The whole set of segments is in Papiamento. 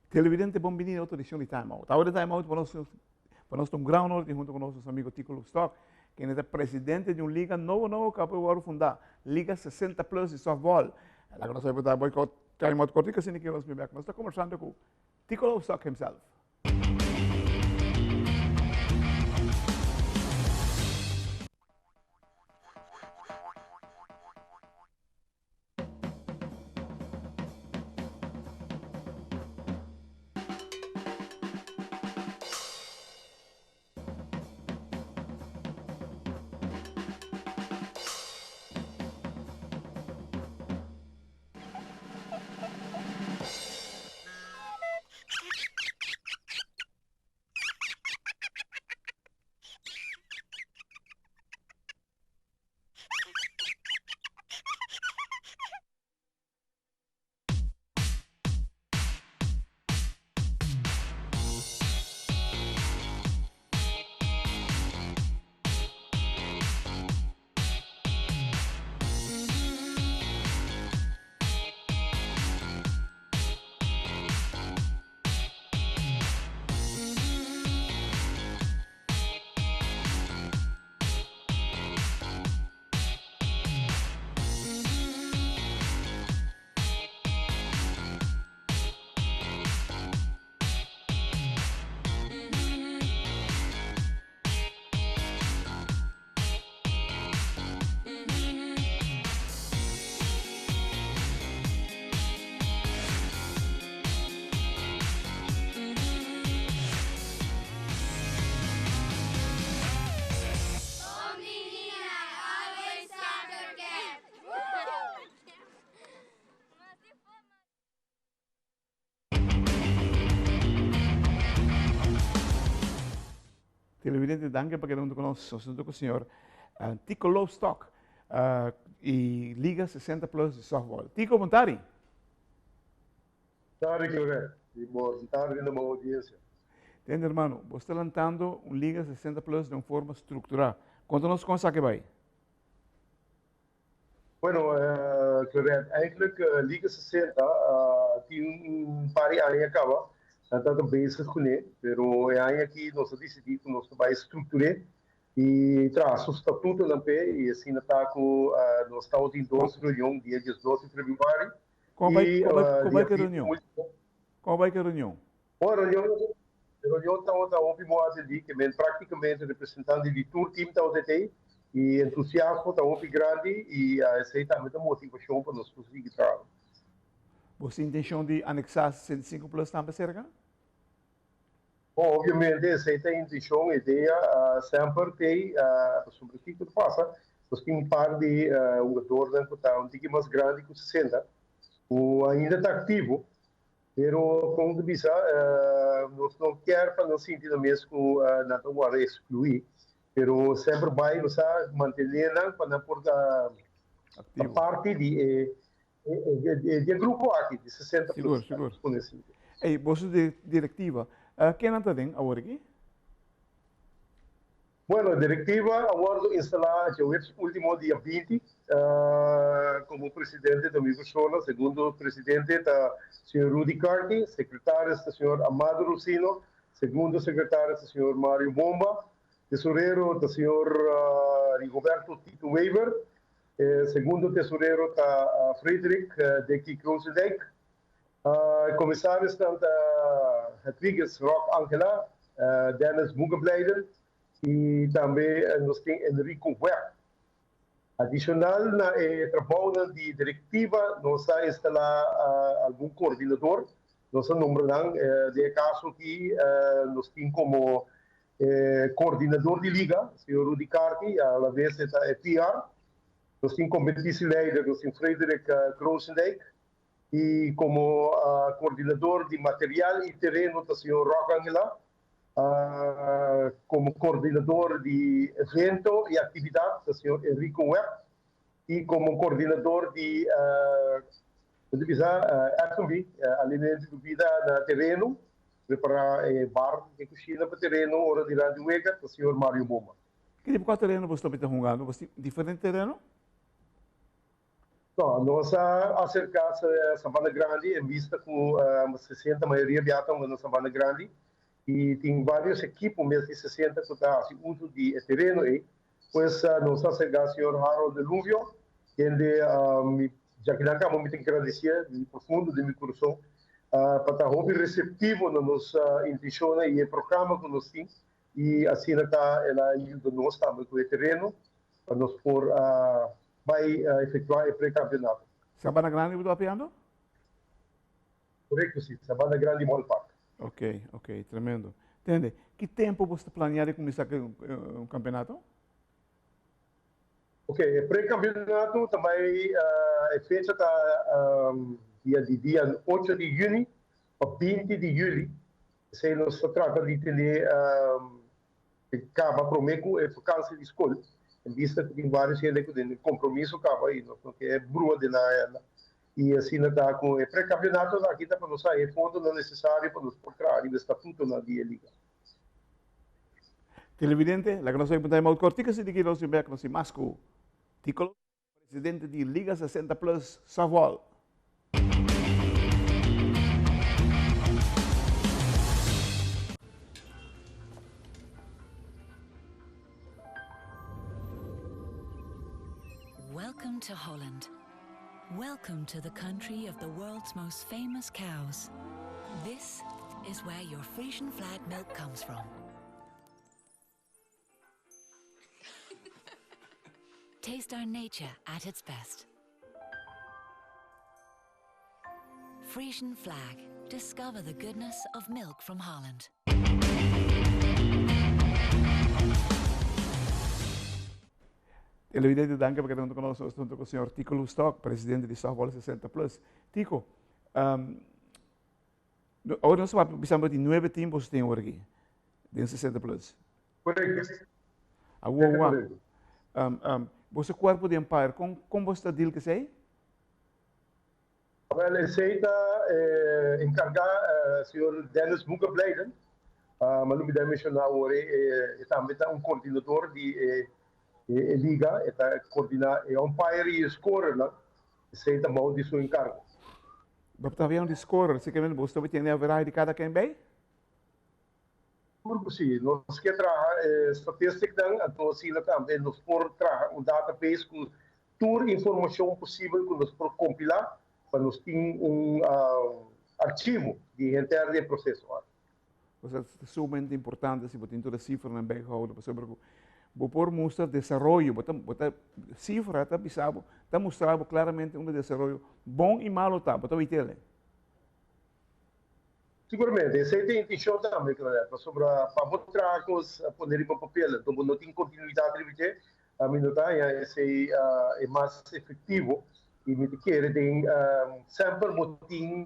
Televidente, bon bini na otro edicion di Time Out. Awe di Time Out pa nos, pa nos ta un gran honor di hunto cu nos nos amigo Tico Loopstok, kende ta presidente di un liga nobo nobo cu a por worde funda, Liga 60 Plus di Softball. Laga nos a bai Time Out cortico asina ki nos bin bek. Nos ta conversando cu Tico Loopstok himself. Televidente, danki pa keda huntu ku nos. Nos huntu ku señor Tico Loopstok i Liga 60 Plus di Softball. Tico, bon tardi. Tardi, Clevet. I bon tardi na bo audiencia. Tende, hermano, bo sta lantando un Liga 60 Plus den un forma structura. Konta nos kon esaki bai. Bueno, Clevet, eigenlijk Liga 60 tin un par di aña caba nan tabata bezig cune, pero e aña aki nos a dicidi cu nos ta bay structure y traha su statutonan p'e y asina ta cu nos tabatin dos reunion dia diesdos di februari y dia 20 ultimo. Con bay cu e reunion? Bon, e reunion e reunion tabata hopi bon atendí, ke men práktikamente representante di tur tim tabata etei i entusiasmo ta hopi grandi i esei tambe ta motivashon pa nos por sigui traha. Bo tin intenshon di aneksá 65 plus tambe serka? Bon, obviamente esei ta e intenshon, e idea semper t'ei, pasobra kiko ta pasa, nos tin un par di hungadornan ku ta un tiki mas grandi ku 60 ku ainda ta aktivo. Pero kon ta bisa, nos no kier pa nos sinti nan mes ku nan ta wòrdu ekskluí, pero semper bai nos a mantené nan pa nan por ta parti di e di e grupo aki di 60 plus. Sigur, sigur. Ey, boso direktiva, ken nan ta den awor aki? Bueno, direktiva a wòrdu instalá djaweps último dia 20. Komo presidente ta mi persona, segundo presidente ta señor Rudy Carty, sekretaris ta señor Amado Rosino, segundo sekretaris ta señor Mario Bomba, tesorero ta señor Rigoberto Tito Wever, segundo tesorero ta Frederik Deki Krozendijk, komisarisnan ta Hedwiges Rock Angela, Dennis Mugebleiden i tambe nos tin Enrico Webb. Adishonal na e trabounan di direktiva nos a instalá algun koordinador, nos a nombra nan, den e kaso aki nos tin komo koordinador di liga, señor Rudy Carty, a la bes e ta e PR, nos tin kompetitieleider, nos tin Frederik Krozendijk, i komo koordinador di material i tereno ta señor Rock Angela. Komo koordinador di evento i aktividat ta señor Enrico Webb i komo koordinador di bo ta bisa F&B, alimento i bebida na tereno, prepará e bar i kushina pa tereno ora durante wega ta señor Mario Boma. Ki tipo kua tereno bo ta hungando? Bo tin diferente tereno? No, nos a aserká Sabana Grandi en bista ku 60 mayoria bia ta na Sabana Grandi i tin vários ekipo mes di 60 ku ta hasi uso di e tereno ei. Pues nos a aserká señor Harold Deluvio, kende mi djakinan kaba mi ta gradisié di profundo di mi kurason pa ta hopi reseptivo na nos intenshonnan i e programa ku nos tin i asina ta el a yuda nos tambe ku e tereno pa nos por bai efectua e pre-campeonato. Sabana Grandi bo ta papiando? Correcto si, Sabana Grandi Ballpark. Ok, ok, tremendo. Tende, ki tempo bo sta planea di cuminsa cu un campeonato? Ok, e pre-campeonato ta bai, e fecha ta dia di dia ocho di juni pa binti di juli. Esey nos ta trata di tene E kaba promé ku e vakansi di skol. En bista ku tin vários hende ku den kompromiso kaba i nos no ke brua den nan agenda. I asina ta ku e prekampionato aki ta pa nos haña e fondonan nesesario pa nos por traha riba e statutonan di e liga. Televidente, laga nos oye punta e mout kortiku si di ki nos bin bek nos tin mas ku Tico. Presidente di Liga 60 Plus Softball. Welcome to Holland. Welcome to the country of the world's most famous cows. This is where your Frisian flag milk comes from. Taste our nature at its best. Frisian flag. Discover the goodness of milk from Holland. Televidente, danki pa keda hunto ku nos. Nos ta hunto ku señor Tico Loefstok, presidente di Softball 60 Plus. Tico, um, awor nos ta bisa di nuebe team boso tin awor aki, den 60 Plus. Correcto. Awor, wak. Um, um, boso cuerpo di umpire, con, con boso ta deal cu esey? Wel, esey ta eh, encarga eh, señor Dennis Moegeblijden. Uh, maar nu mi menciona awor, eh, tambe ta un coordinador di eh, e liga, e ta coordina e umpire y e scorer, no? Esey ta bou di su encargo. Bo ta di scorer, asina cu boso tin average di cada ken bij? Sigur si, nos ke traha eh, statistieknan, anto asina tambe nos por traha un database ku tur informashon posibel ku nos por kompilá pa nos tin un archivo di henter e proseso. Osea, ta sumamente importante si bo tin tur e sifranan bijhouden, pasobra ku bo por mustra desaroyo, bo ta, bo ta, sifra ta bisa bo, ta mustra bo klaramente unda desaroyo bon i malo ta, bo ta wit'el. Siguramente, esei ta e intenshon tambe, Claudette, pasobra pa bo traha kos pone riba papel, anto bo no tin kontinuidat riba dje, mi no ta haña esei e mas efektivo i mi ta kere den semper bo tin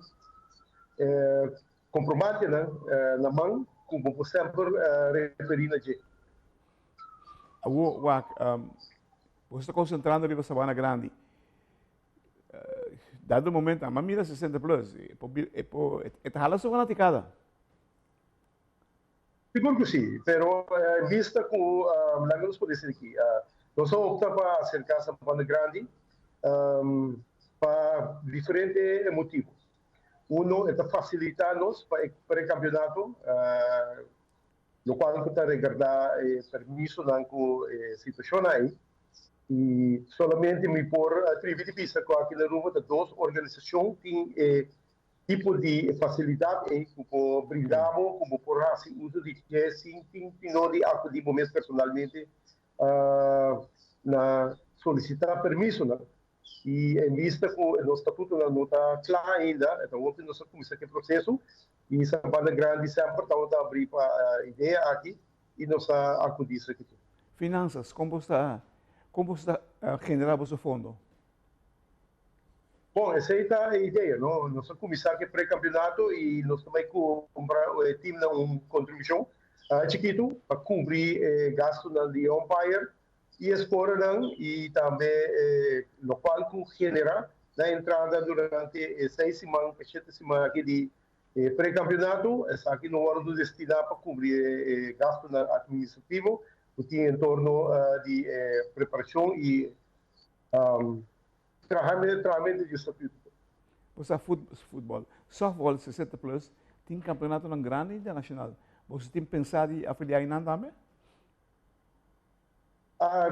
komprobantenan na man ku bo por semper referí na dje. Awor, wak, bo ta konsentrando riba Sabana Grandi. Dado momento, ama mira 60 plus, e por, e por, e ta hala su fanaticada. Sigur ku si, pero en bista ku, laga nos por disi aki, nos a opta pa aserká Sabana Grandi pa diferente motibu. Uno, e ta fasilitá nos pa e pre-kampionato, lokual ku ta regardá e permisonan ku e situashonnan ei. I solamente mi por atribi di bisa ku aki na Aruba ta dos organisashon tin e tipo di fasilidat ei ku por brinda bo, ku bo por hasi uso di dje sin tin tino di akudí bo mes personalmente na solisitá permisonan. I en bista ku nos statutonan no ta kla ainda, e ta hopi nos a kuminsá ku e proseso i Sabana Grandi semper tabata abrí pa idea aki i nos a akudí esaki tur. Finansas, kon bo sta kon bo sta generá boso fondo? Bon, esei ta e idea, no? Nos a kuminsá ku e pre-kampionato i nos ta bai kumpra e timnan un kontribushon chikitu pa kubri e gastunan di e umpire i e scorenan i tambe lokual ku generá na entrada durante e seis siman pa shete siman aki di e pre-kampionato. Esaki no wòrdu destiná pa kubri e gastunan atministrativo ku tin en torno di e preparashon i. Trahamento di statuto. Bo sa futbol, softball 60 plus tin campeonatonan grandi internacional. Bo tin pensa di afilia einan tambe?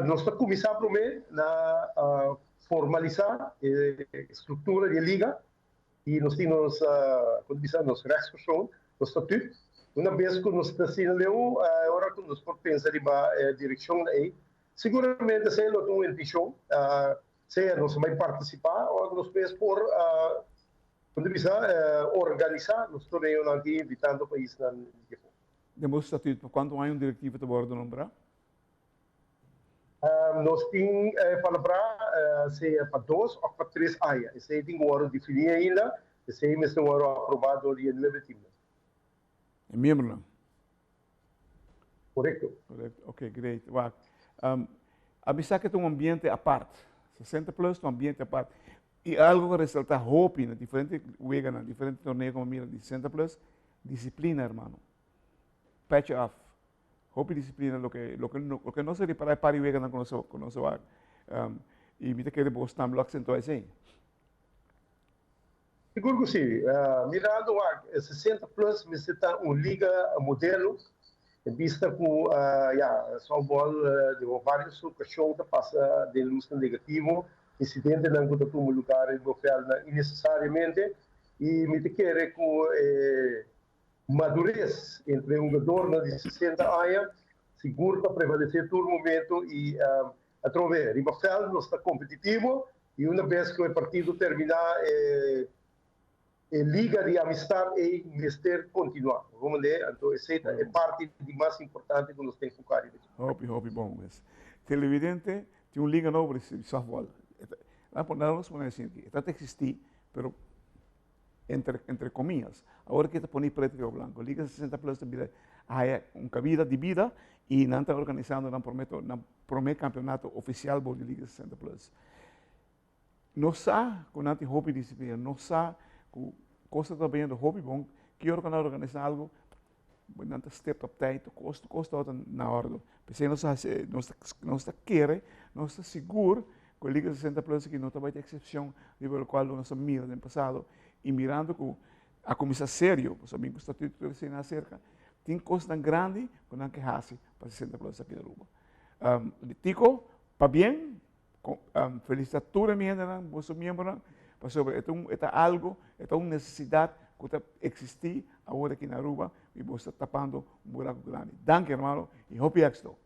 Nos ta cuminsa prome na formalisa e structura di e liga y nos tin nos, con ta bisa, nos rechtspersoon, nos statuut. Una bes cu nos ta asina leu, ora cu nos por pensa riba e direccion ey, siguramente esey lo ta un intencion. Sea nos a bai participá o nos mes por, con ta bisa, organisa nos torneonan aki invitando paisnan di afó. Den bo statuut, pa cuanto aña un directiva ta wordo nombrá? Nos tin palabrá sea pa dos of pa tres aña. Esei tin cu wordo definí ainda. Esei mester wordo aprobá dor di e nuebe teamnan. E miembronan? Korekto. Korekto, ok, great. Wak, a bisa ku ta un ambiente apart. 60 plus ta un ambiente apart. I algu ku a resaltá hopi na diferente weganan, diferente torneo ku mi a mira di 60 plus, disiplina, hermano. Petje af. Hopi disiplina, loke, loke, loke nos a ripará e par di weganan ku nos a, ku nos a wak. I mi ta kere bos tambe lo aksentuá esei. Sigur ku si. Mirando wak, e 60 plus mester ta un liga modelo en bista ku ya softball den varios okashon ta pasa den lusnan negativo, insidentenan ku ta tuma lugar riba vèldnan innesesariamente i mi ta kere ku e madures entre e hugadornan di 60 aña sigur ta prevalesé tur momento i atrobe riba vèld nos ta kompetitivo. I una bes ku e partido terminá e e liga di amistad ei mester kontinuá. Bo mende? Anto esei ta e parti di mas importante ku nos ta enfoká riba dje. Hopi, hopi bon mes. Televidente, tin un liga nobo di softball. Nan nos pone asina aki. E ta ta eksistí, pero entre, entre comillas. Awor aki ta pone preto riba blanco. Liga 60 plus ta bira haya un cabida di bida y nan ta organisando nan prome, nan prome campeonato oficial bou di Liga 60 plus. Nos sa cu nan tin hopi disciplina, nos sa cu cos ta bayendo hopi bon. Ki ora cu nan organisa algo, nan ta step op tijd, cos, cos ta na orde. P'esei nos ta haci, nos ta, nos ta kere, nos ta sigur cu e Liga 60 Plus aki no ta bay ta excepcion riba locual nos a mira den pasado y mirando cu a cuminsa serio, pasobra mi cu statuto tur esei na acerca, tin cosnan grandi cu nan ke haci pa 60 Plus aki na Aruba. Tico, pabien, felicita tur e mi hendenan, boso miembronan, pasobra e ta un, e ta algo, e ta un necesidad cu ta existi awor aki na Aruba y boso ta tapando un buraco grandi. Danki hermano y hopi exito.